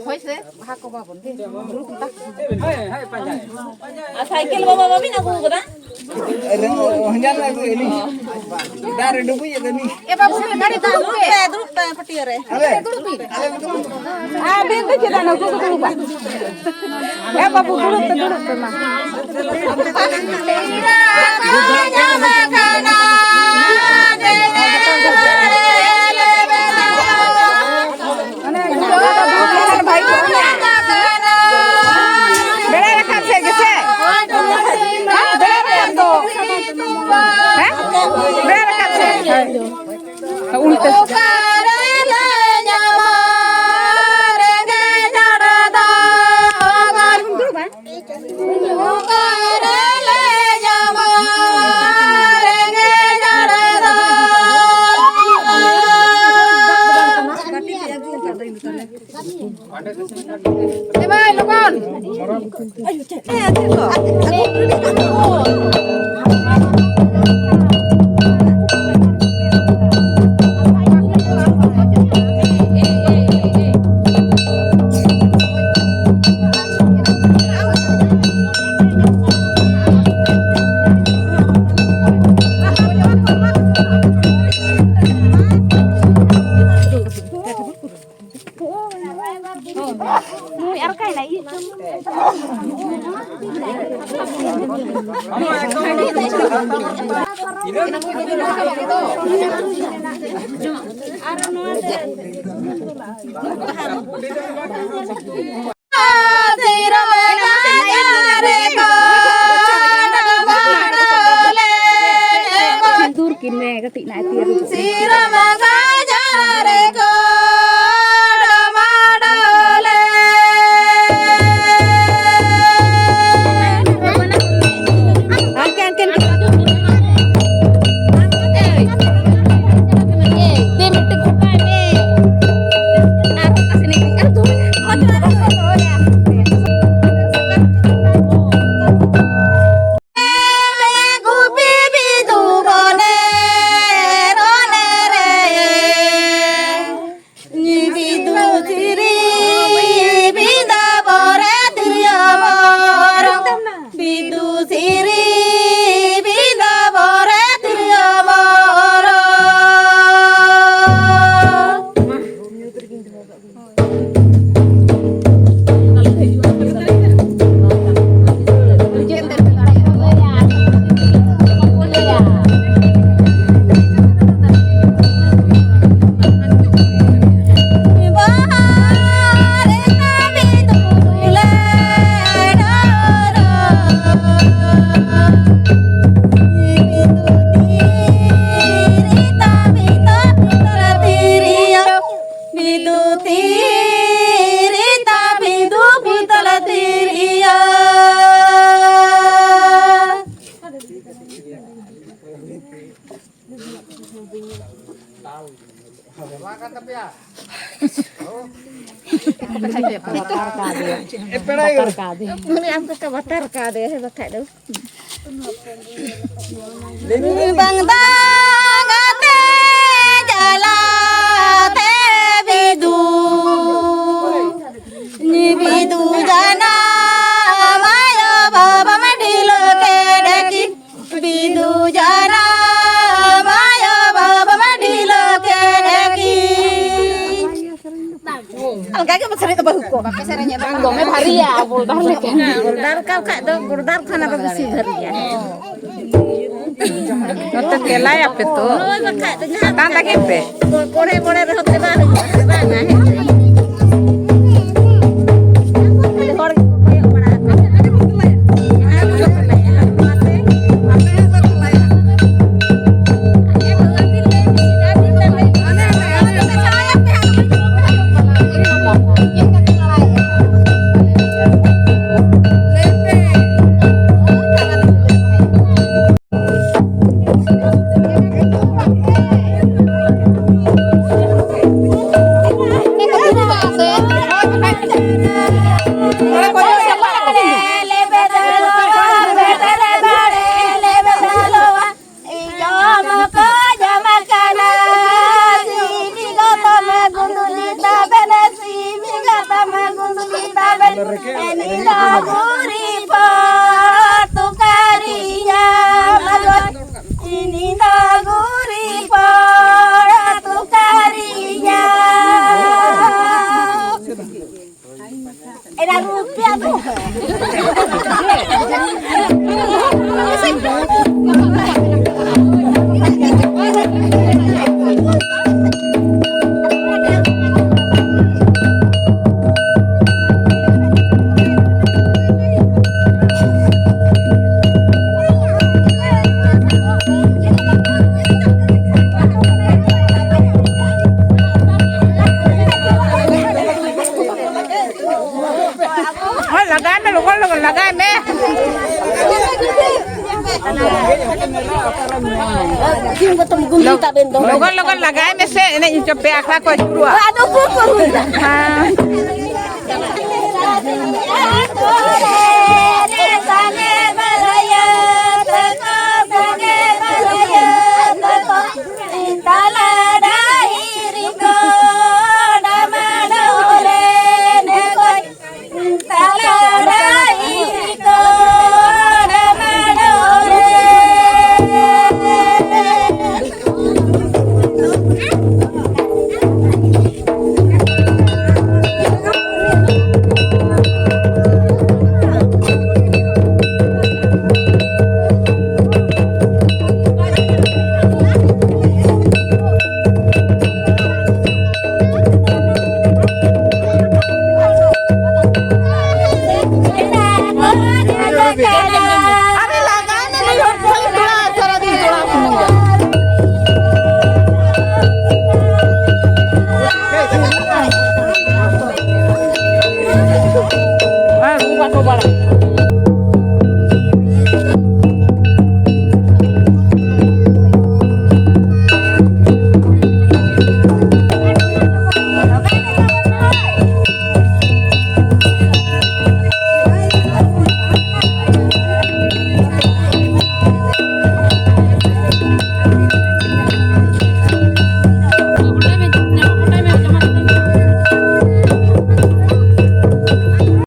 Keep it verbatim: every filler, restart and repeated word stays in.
ᱦᱳᱭ ᱥᱮ, ᱵᱟᱦᱟ ᱠᱚ ᱵᱟᱵᱚᱱ ᱫᱮ᱾ ᱟᱨ ᱥᱟᱭᱠᱮᱞ ᱵᱟᱵᱟ ᱵᱟᱹᱵᱤᱱ ᱟᱹᱜᱩ ᱠᱟᱫᱟ? ᱦᱚᱸᱡᱟᱱ ᱟᱹᱜᱩᱭᱮᱫ ᱞᱤᱧ᱾ ᱫᱟᱜ ᱨᱮ ᱰᱩᱵᱩᱡ ᱟᱠᱟᱱᱤᱧ᱾ ᱮ ᱵᱟᱹᱵᱩ, ᱜᱟᱹᱰᱤ ᱫᱟᱜ ᱫᱩᱲᱩᱵ ᱯᱮ, ᱫᱩᱲᱩᱵ ᱯᱮ ᱯᱟᱹᱴᱭᱟᱹ ᱨᱮ᱾ ᱟᱞᱮ ᱫᱩᱲᱩᱵ ᱯᱮ᱾ ᱟᱵᱮᱱ ᱫᱚ ᱪᱮᱫᱟᱜ ᱱᱩᱠᱩ ᱠᱚ ᱫᱩᱲᱩᱵᱟ? ᱮ ᱵᱟᱹᱵᱩ, ᱫᱩᱲᱩᱵ ᱯᱮ, ᱫᱩᱲᱩᱵ ᱯᱮ ᱢᱟ᱾ ᱵᱮᱲᱟ ᱨᱟᱠᱟᱵ ᱥᱮᱫ ᱜᱮᱥᱮ? ᱦᱮᱸ? ᱵᱮᱲᱟ ᱨᱟᱠᱟᱵ ᱥᱮᱫ᱾ ᱦᱳᱭ᱾ ᱩᱞᱴᱟᱹ᱾ ᱥᱤᱸᱫᱩᱨ ᱠᱤᱱ ᱢᱮ ᱠᱟᱹᱴᱤᱡ ᱱᱟᱭᱛᱮ ᱨᱩ᱾ ᱦᱟᱱᱛᱮ, ᱦᱟᱱᱛᱮ, ᱦᱟᱱᱛᱮ᱾ ᱫᱮ ᱢᱤᱫᱴᱮᱱ ᱜᱚᱴᱟᱭ ᱢᱮ᱾ ᱟᱨ ᱚᱠᱟ ᱥᱮᱱ ᱤᱫᱤ? ᱟᱨ ᱫᱚᱦᱚᱭᱟ᱾ ᱵᱟᱛᱟᱨ ᱠᱟᱫᱮᱭᱟ᱾ ᱵᱟᱛᱟᱨ ᱠᱟᱫᱮᱭᱟ᱾ ᱩᱱᱤ ᱟᱢ ᱠᱚ ᱵᱟᱛᱟᱨ ᱠᱟᱫᱮᱭᱟ, ᱦᱮᱸ, ᱵᱟᱠᱷᱟᱡ ᱫᱚ᱾ ᱵᱟᱝ ᱫᱟᱜᱟᱛᱮ ᱡᱟᱞᱟᱛᱮ ᱵᱤᱫᱩ, ᱵᱤᱫᱩ ᱡᱟᱱᱟᱢ ᱟᱭᱳ ᱵᱟᱵᱟ ᱢᱟ ᱰᱷᱤᱞᱟᱹ ᱠᱮᱫ ᱠᱤᱱ᱾ ᱵᱤᱫᱩ ᱡᱟᱱᱟᱢ ᱟᱭᱳ ᱵᱟᱵᱟ ᱢᱟ ᱰᱷᱤᱞᱟᱹ ᱠᱮᱫ ᱠᱤᱱ᱾ ᱟᱞᱜᱟ ᱜᱮ ᱵᱚ ᱥᱮᱨᱮᱧ ᱫᱚ ᱵᱟᱹᱦᱩ ᱠᱚ᱾ ᱵᱟᱯᱮ ᱥᱮᱨᱮᱧᱮᱫ ᱫᱚ᱾ ᱫᱚᱢᱮ ᱵᱷᱟᱹᱨᱤᱭᱟ ᱵᱚᱞᱫᱟᱨ ᱞᱮᱠᱟ᱾ ᱵᱚᱞᱫᱟᱨ ᱠᱟᱣ ᱠᱷᱟᱡ ᱫᱚ, ᱵᱚᱞᱫᱟᱨ ᱠᱷᱟᱱ ᱟᱫᱚ ᱵᱮᱥᱤ ᱵᱷᱟᱹᱨᱤᱭᱟ᱾ ᱱᱚᱛᱮ ᱛᱮᱞᱟᱭᱟᱯᱮ ᱛᱚ᱾ ᱦᱳᱭ, ᱵᱟᱠᱷᱟᱡ ᱫᱚ ᱡᱟᱦᱟᱸ ᱛᱟᱝ ᱛᱟᱠᱤᱱ ᱯᱮ᱾ ᱠᱚᱲᱮ ᱠᱚᱲᱮ ᱨᱮᱦᱚᱸ ᱛᱮ ᱵᱟᱝ ᱦᱩᱭᱩᱜᱼᱟ, ᱥᱮ ᱵᱟᱝᱟ? ᱦᱮᱸ ᱥᱮ? ᱟᱹᱰᱤ ᱦᱚᱲ ᱜᱮᱠᱚ ᱠᱚᱭᱚᱜ ᱵᱟᱲᱟ ᱟᱠᱟᱫᱟ᱾ ᱟᱨ ᱵᱟᱠᱚ ᱛᱮᱞᱟᱭᱟ᱾ ᱢᱟᱥᱮ᱾ ᱤᱧ ᱫᱚ ᱜᱩᱨᱤᱡ ᱯᱚᱲᱟ ᱛᱩᱠᱟᱹᱨᱤᱧᱟ᱾ ᱮᱨᱟ ᱨᱩᱯᱤᱭᱟ ᱫᱚ᱾ ᱦᱳᱭ, ᱞᱟᱜᱟᱭ ᱢᱮ, ᱞᱚᱜᱚᱱ ᱞᱚᱜᱚᱱ ᱞᱟᱜᱟᱭ ᱢᱮ᱾ ᱞᱚᱜᱚᱱ ᱞᱚᱜᱚᱱ ᱞᱟᱜᱟᱭ ᱢᱮᱥᱮ, ᱮᱱᱮᱡ ᱦᱚᱪᱚ ᱯᱮ, ᱟᱠᱷᱲᱟ ᱠᱚ ᱟᱹᱪᱩᱨᱚᱜᱼᱟ᱾ ᱟᱫᱚ ᱩᱠᱩᱨ ᱠᱚ ᱦᱩᱭ ᱮᱱᱟ? ᱦᱮᱸ᱾